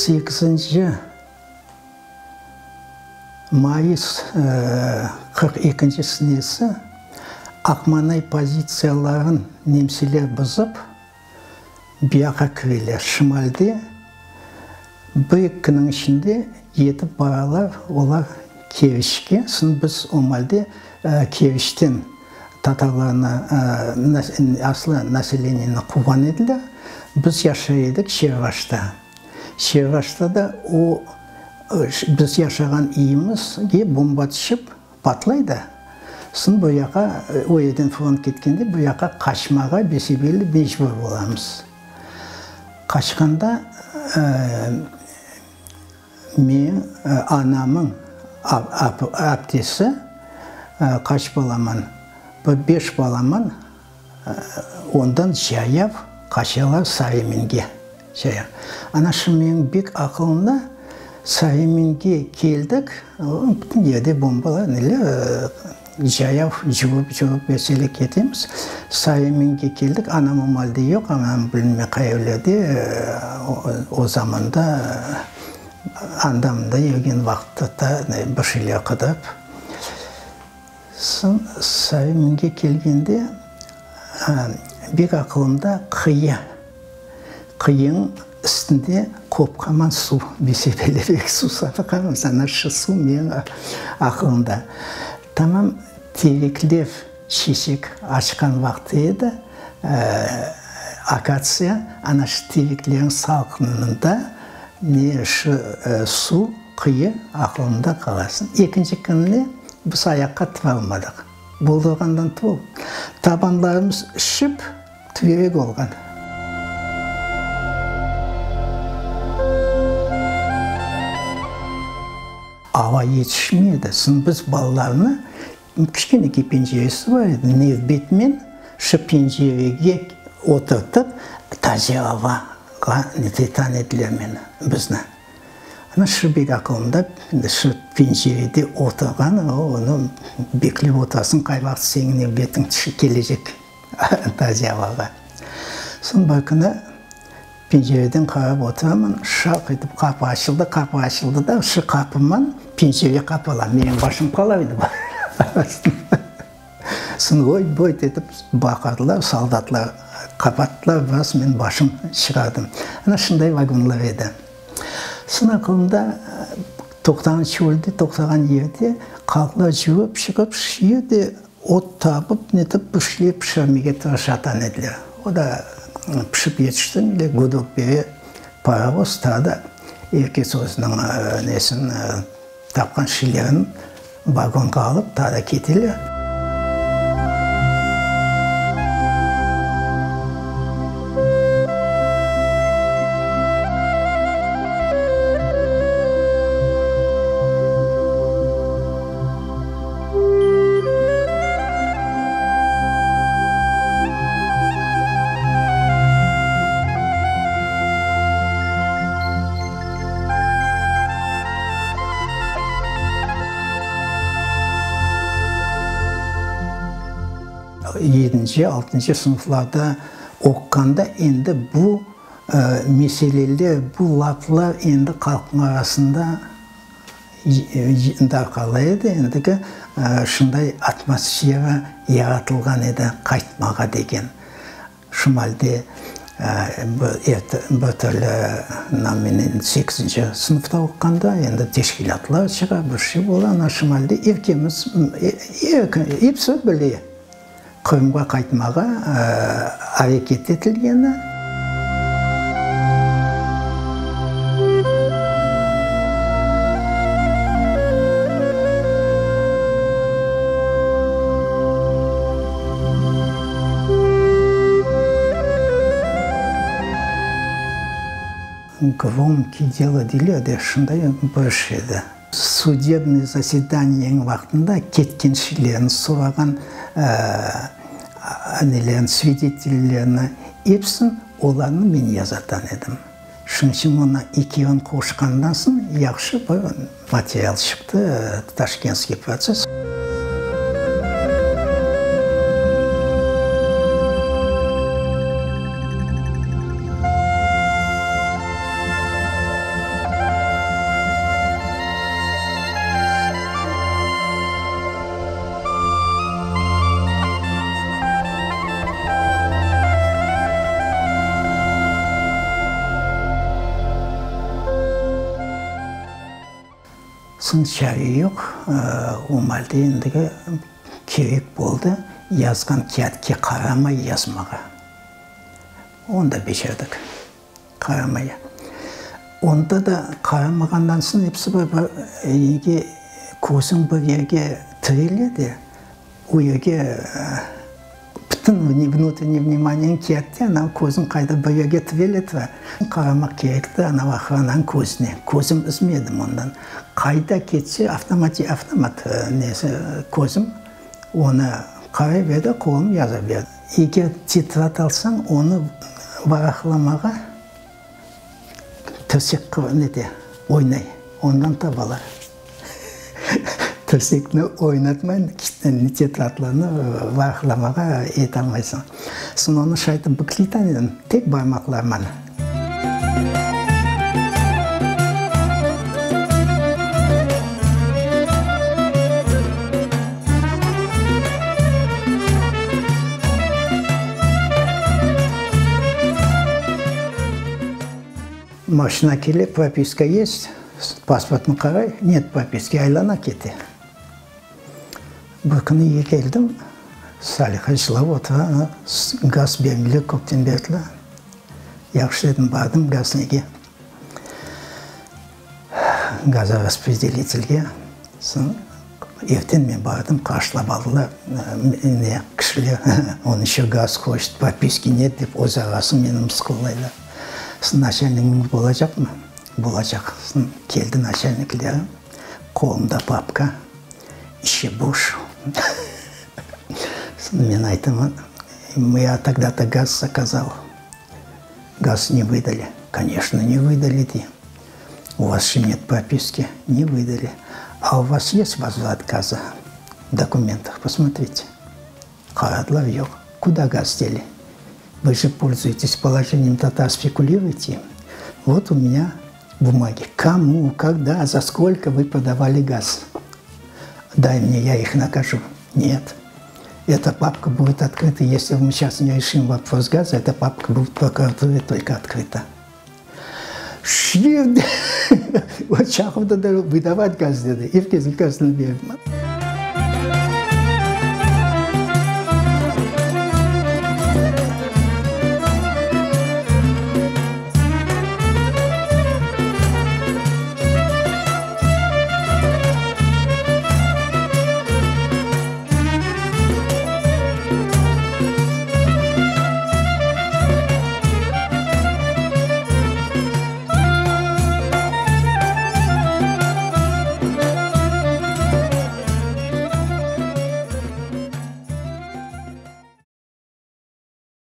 Sekizinci mayıs 42 senesi Aqmanay pozitsiyaların nemseler bızıp, Biyaqa kireler. Şimalde bir künniñ içinde yetip baralar olar Keriçke. Soñ biz o malde Keriçten tatarlarnı, aslı naseleniyeni quvğan ediler. Biz yaşay edik Şervaşta. Şervaşta da o biz yaşağan iyimizge bomba tüşip, Patlay da, soñ bu yaqa, o yerden front ketkende bu yaqa qaçmağa besebelli mecbur bolamız. Qaçqanda menim anamıñ aptesi qaç balaman, bir beş balaman Ondan cayav qaçalar Sariminge. Cayav. Ana şu menim bek aqılımda, Sariminge keldik, bütün yerde bombalar, neler, cayav cuvıp-cuvıp mesele ketemiz. Sariminge keldik, anam o malde yoq, anam bilmem qayerlerde, o zamanda anda-mında yürgen vaqıtta bir şeyler qıdırıp. Soñ Saviminge kelgende, bek aqılımda qıyı, qıyınıñ üstünde qopqaman suv, besebelli bek suv ana şu suv menim aqılımda. Tamam terekler çeçek açqan vaqtı edi, akatsiya, ana şu tereklerniñ salqınında ne şu suv, qıyı aqılımda qalasın. Ekinci kününe Biz ayaqqa turalmadıq. Boldurğandan tuvul, tabanlarımız şişip, tüverek olğan. Ava yetişmey edi. Soñ biz balalarnı, kiçkenekey penceresi bar edi, nevbetmen şu pencerege oturtıp, taze avağa nitetan ediler meni, bizni. Ana şu bek aqılımda, şu pencerede oturğan, o, onı beklep oturasıñ, qay vaqıt seniñ nevbetiñ kelecek taze avağa. Soñ bir künü pencereden qarap oturaman, şaq etip qapı açıldı, qapı açıldı da, şu qapıman pencere qapala, menim başım qala edi arasında. Soñ oy-boy etip baqırdılar, soldatlar qapattılar, biraz men başım çıqardım. Ana şunday vagonlar edi. Soñ aqılımda, toqtağan çölde, toqtağan yerde qalqlar cuvıp çıqıp, şu yerde ot tapıp, netip bir şeyler pişirmege tırışatan ediler. O da pişip yetişti, gudok bere parovoz, taa da er kes özüniñ nesini Tapqan şeylerini vagonğa alıp taa da keteler. Yedinci, altıncı sınıflarda oquğanda endi bu meseleler, bu laflar endi halqnıñ arasında darqala edi. Endigi şunday atmosfera yaratılğan edi qaytmağa degen. Şimalde bir türlü namenen sekizinci sınıfta oquğanda endi teşkilâtlar çıqa, bir şey ola. Ana şimalde er kemiz, episi bile Qırımğa qaytmağa areket etilgeni. Gromkiy delo deyler de, şunday bir şey edi. Sudebnıy zasedaniyeñ vaqtında ketken şeylerni sorağan nelerni, svidetellerni, episini olarnı men yazatan edim. Şunıñ içün onı ekevini qoşqandan soñ yahşı bir material çıqtı, Taşkentskiy protsess. Soñ çare yoq, o malde endigi kerek boldı yazğan kâğıtke qaramay yazmağa. Onı da becerdik, qaramay. Onda da qaramağandan soñ episi bir bir nege közüñ bir yerge tirele de, o yerge bütün vnutreniy vnimaniyeñ kâğıtte, anav közüñ qayda bir yerge tirele tura. Qaramaq kerekti anav ohrananıñ közüne. Közüm üzmedim ondan. Qayda ketse avtomat, avtomat nesi közüm onı qaray berdi, qolum yaza berdi. Eger tetrad alsañ, onı varaqlamağa tirsek nete, oynay, ondan tabalar. Tirsekni oynatmay tetradlarnı varaqlamağa etalmaysıñ. Soñ onı şaytip bıkleytan edim, tek barmaqlarman. Maşina kele, propiska est, pasportnı qaray, net propiski, aylana kete. Bir künü uyge keldim, Saliha cılap otura, gaz bermeyler, köpten berdiler. Yahşı dedim, bardım gaz nege, gazoraspredelitelge. Soñ evden men bardım, qarşılap aldılar, ne, kişiler, on eşe gaz qoştı, propiski net dep öz arası meni mısqıllaylar. Soñ naçalnigiñiz bolacaqmı? Bolacaq. Soñ keldi naçalnikleri, qolumda papka, içi boş. Soñ men aytaman, ya togda-to gaz zakazal, gaz ne vıdali. Koneçno, ne vıdali, dey. U vas je net propiski, ne vıdali. A u vas est vozvrat gaza v dokumentah, posmotrite. Qaradılar, yoq. Kuda gaz deli? Vı je polzuyetes polojeniyem tatar, spekuliruyete. Vot u menya bumagi. Komu, kogda, za skolko vı prodavali gaz? Day mne, ya ih nakajу. Net. Eta papka budet otkrıta, esli mı seyças ne reşim vopros gaza, eta papka budet v prokurature tolko otkrıta. Şimdi o çaqırdı da, vıdavat gaz dedi. Er kes gazını berdi.